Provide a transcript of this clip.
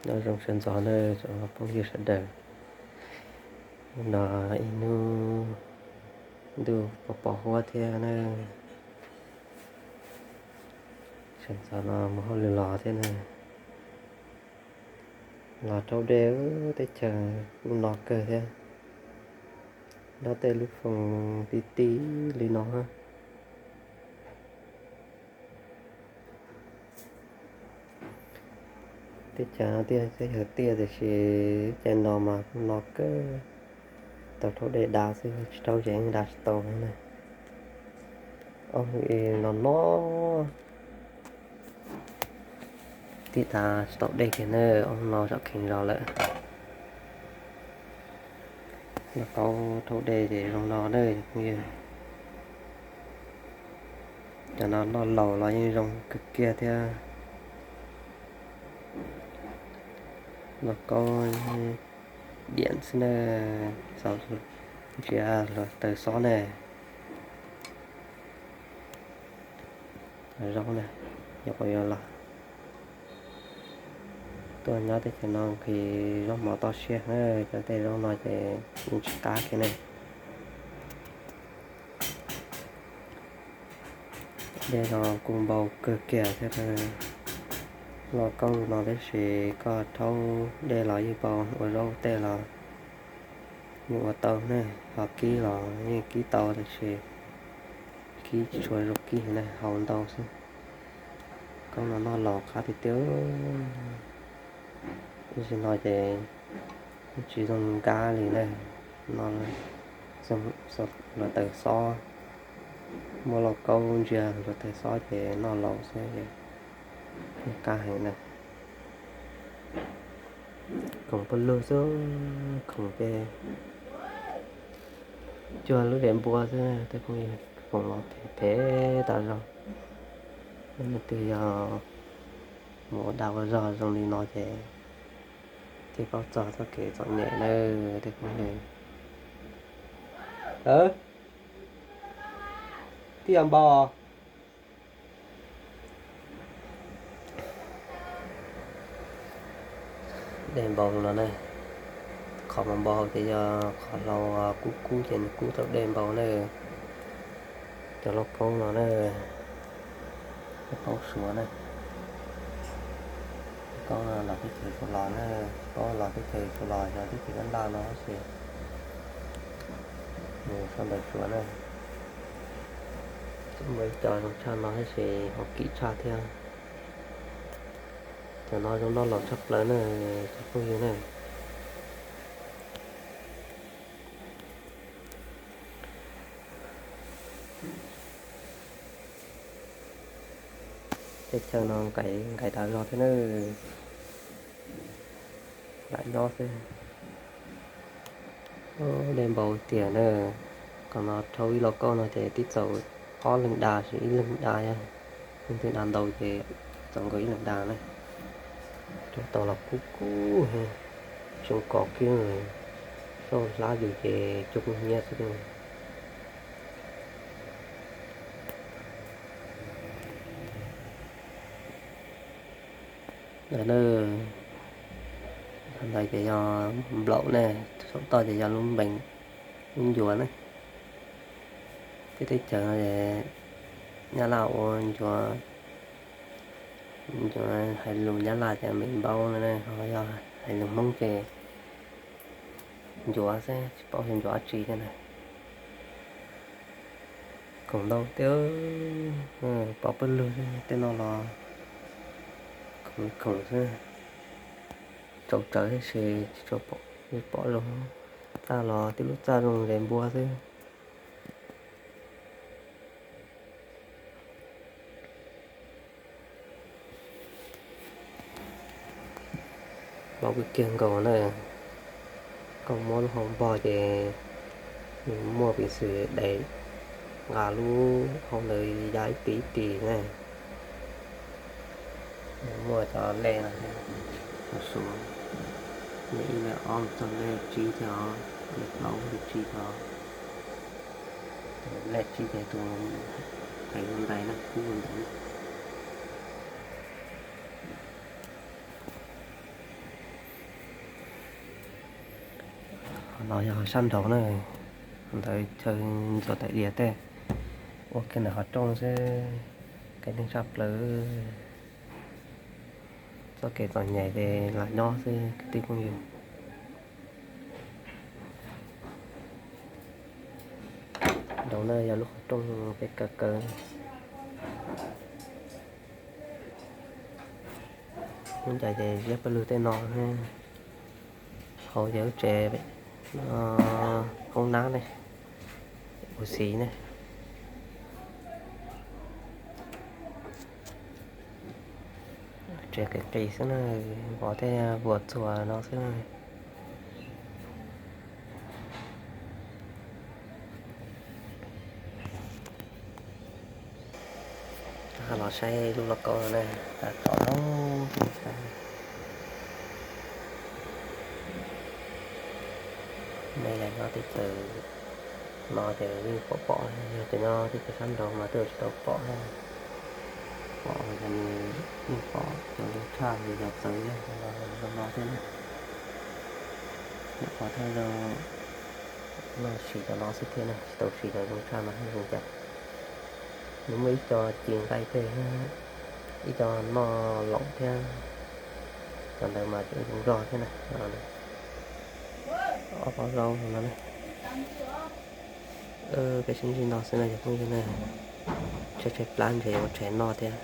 Nyob zoo sawv ntxov nawb cov phooj ywg sawv daws. Hnub no ib hnub ntuj pos pos huab thiab na. Sawv ntxov no mus hauj lwm los thiab na. Los raug dej, teb chaws kuj no kawg thiab. Nyob tej lub foos tib tib li no. Teb chaws no tiaj teb chaws tiaj tiam sis caij no mas kuj no kawg. Tau raug dej da xwb, tsis raug ces yeej da tsis tau na. Ob hnub no no tib da tsis tau dej kiag na, ob hnub no tsom kheev zog lawm. Lauj kaub raug dej ces zoo no na cov phooj ywg. Cov no noj laus los yeej zoo kawg kiag thiab. Lauj kaub diam xwb na, ntsia hluav taws xob ne. Zoo na, yog qhov yuav los tuaj nyob teb chaws no nqhis zaub mov toj siab na, cov tej zaub no ces yeej tsis qab kiag ne. Dej no kuj npau kawg kiag thiab. Lauj kaub no tab sis koj rhaub dej los yeej npau, ua zaub tej los yeej ua tau ne, ho kib los yeej kib tau tab sis kib tsis tshua zoo kib na, haus ntau xwb. Kaub no noj laus qab tiag tiag. Tam sim no ces tsis zoo nkab li na, no hluav taws xob, muaj lauj kaub ntsia hluav taws xob ces noj laus xwb, qab heev na. Khoom pawg lug xwb, khoom ces cuag lub daim npua xwb, tej phooj ywg, khoom los phem phem tas zog. Leej twg yog mus ua dag ua zog zoo li no ces thiaj paub txog txoj kev txom nyem na tej phooj ywg. Twb yog npau. Dej npau no na, qhov mas npau ces yog qhov hlau kub kub ces nws kub tau dej npau na. Cov lauj kaub no na, lauj kaub Suav na, lauj kaub no los teb chaws Suav los na, lauj kaub los teb chaws Suav los yog teb chaws Nyab Laj no tab sis nws sab ntawm Suav na. Muaj ib co zoo tshaj no tab sis haus kim tshaj thiab. Cov no zoo noj laus tshaj plaws na, cov phooj ywg na. Teb chaws no nqaim tas zog thiab na, lam nyob xwb. Dej npau tiag na, qhov no rhaub ib lauj kaub no ces twb txaus ob leeg da, ib leeg da, leej twg da ntau ces txaus nkaus ib leeg da na. Rau tau los kub kub, tseem kov kiag, soj hlab yus ces cuag kub hnyiab xwb. Ntawd ces yog nplaum ne, saum toj ces yog lub npees, lub ncuav ne. Tej teb chaws no Nyab Laj ua ncuav, hais lus Nyab Laj ces npees npaub no, ho yog hais lus Hmoob ces ncuav xwb, tsis paub xyov ncuav dab tsi thiab na. Khoom ntau tiag, pov pawg lug tej no los khoom khoom xwb. Tsaus tsawv tab sis tsis tshua pom zoo, txaj los tib lub txaj zoo li npua xwb. Npau kawg kiag nkaus na. Koj muab lub hau npog ces nws muaj peev xwm dai nqa lub hau ntawd ya ib tis ib tis na. Muaj cov lej no thiab, lej ib lej ob mus txog lej tsib thiab os, lej plaub lej tsib thiab os. Lej tsib ces tus hais lus ntais na, kub ntais. No yog sab nraud na, ntawd chaw ntxuav tawm diav tej, ua kiag ntawm qhov rooj xwb, kev neeg tshaj plaws. Txoj kev txom nyem ces lam nyob xwb kwv tij phooj ywg. Nraud na yog lub qhov rooj peb kaw kaw. Lub ncaim ces ziab pawg lug tej no, hauv ces lub tsev hoob nab ne, ua si ne. Tsev qis qis xwb na, vov tej vuas txuas no xwb na. Los saib lub lauj kaub no na, tas txom nyem. Nej los nyob teb chaws no ces yeej pom pom, yog cov nyob teb chaws sab nraud mas twb tsis tau pom na. Pom los cov nws yeej pom cov zoo tshaj nws yog txawv yog zoo no thiab na. Nyuam qhuav thawj zaug no siv cov no xwb thiab na, tsis tau siv cov zoo tshaj no zoo cas. Nws muaj ib co ci nqaij tej, ib co noj laum thiab, cov ntawd mas tseem zoo zog thiab na. Ob pob zaub no na. Peb sib ntsib no xwb na cov phooj ywg na. Tshaib tshaib plab ntshe yuav ua tshais noj thiab.